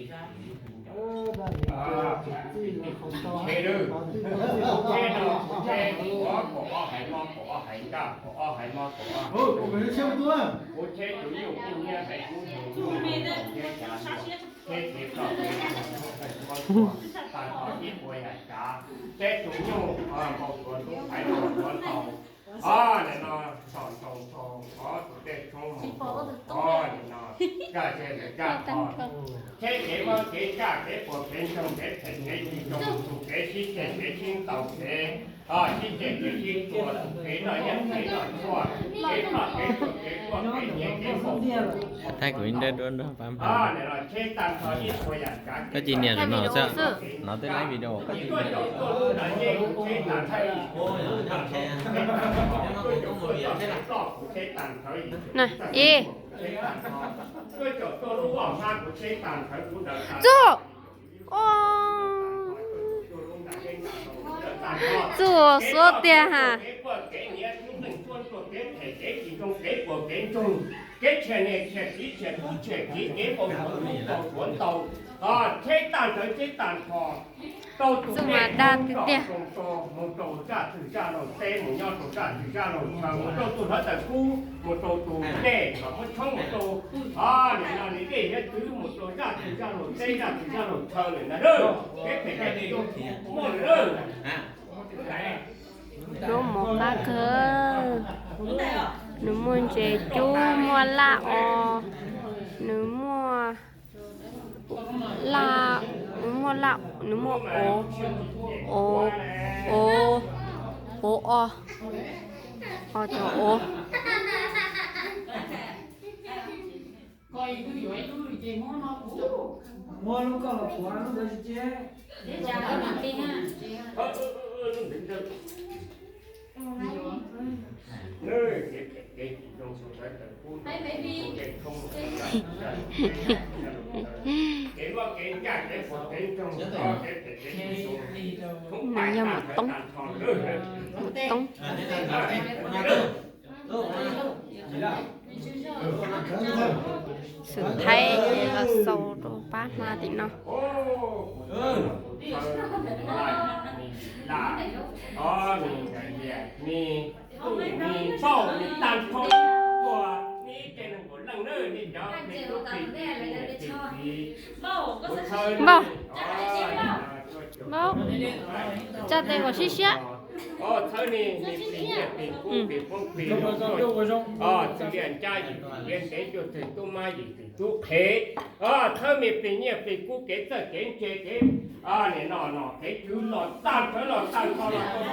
Tsheb no, tsheb, tsheb no, tsheb, kaum ob hais mob, kaum ob hais nkaj, kaum ob hais mob, kaum ob hais nkaj. Kuv tsheb tus nyuj kuj nyiab hais kub tus nyuj, nyiab cav, tsheb kev ploj kev tuag, tsheb kev tuag, tag nrho ib puas yam tsav, tsheb tus nyuj npau suav ntub, hais npau suav ntau. Os, nim no txhom ntoo txhom, os, tus dej tshoob mus, os, nim no kaj zej lawm kaj tho. Tsheb kev mob kev nkaj, kev puas kev ntsoog, kev phem kev tsis zoo, tus kev sib ceg kev sib ntaus, kev, os, sib ceg kev sib tua, tus kev noj yeeb kev noj tshuaj, kev ploj kev tuag, kev quaj kev nyiav kev npau suav. Thaij kuv ib nrab duab nrog pab hmab. Koj cia nias no xwb, no twb laib video koj cia nias. Na, ib. Txuj. Txuj xuab tiag ha. Kev tshia niam tshia txiv tshia tub tshia kiv, kev npau suav ntub npau suav ntau, tsheb tag ntawd tsheb tag nrho, rau tus dej tshoob tsom zoo tso, mus rau zaj twg zaj laug teb, mus nyob rau zaj twg zaj laug chaw, mus rau tus hluav taws kub, mus rau tus dej kom muab tshoob mus rau, os, nim no nws dej hiav txwv mus rau zaj twg zaj laug teb, zaj twg zaj laug chaw lawm ntag. Kev phem kev tsis zoo muaj lawm. Lub mov qab kawg, nws muaj ntses cub, muaj laj os, nws muaj laj, nws muaj laj, nws muaj ov, ov, ov, ov os, os cov ov. Nws yog mov toob, mov toob. Xwm Thaib los xaus rau pab hmab tim no. Npauj, npauj, tsa tes kom siab siab. Txhawb ne, me plig nyiaj plig kub plig poob plig zoo, txwv liaj ncab yim twm liab ntev cuaj twm tub mab yim twm tub qhev. Txhawb me plig nyiaj plig kub kev txawj kev ntse kev, nim no no kev cwv los tag, txhawb los tag nrho los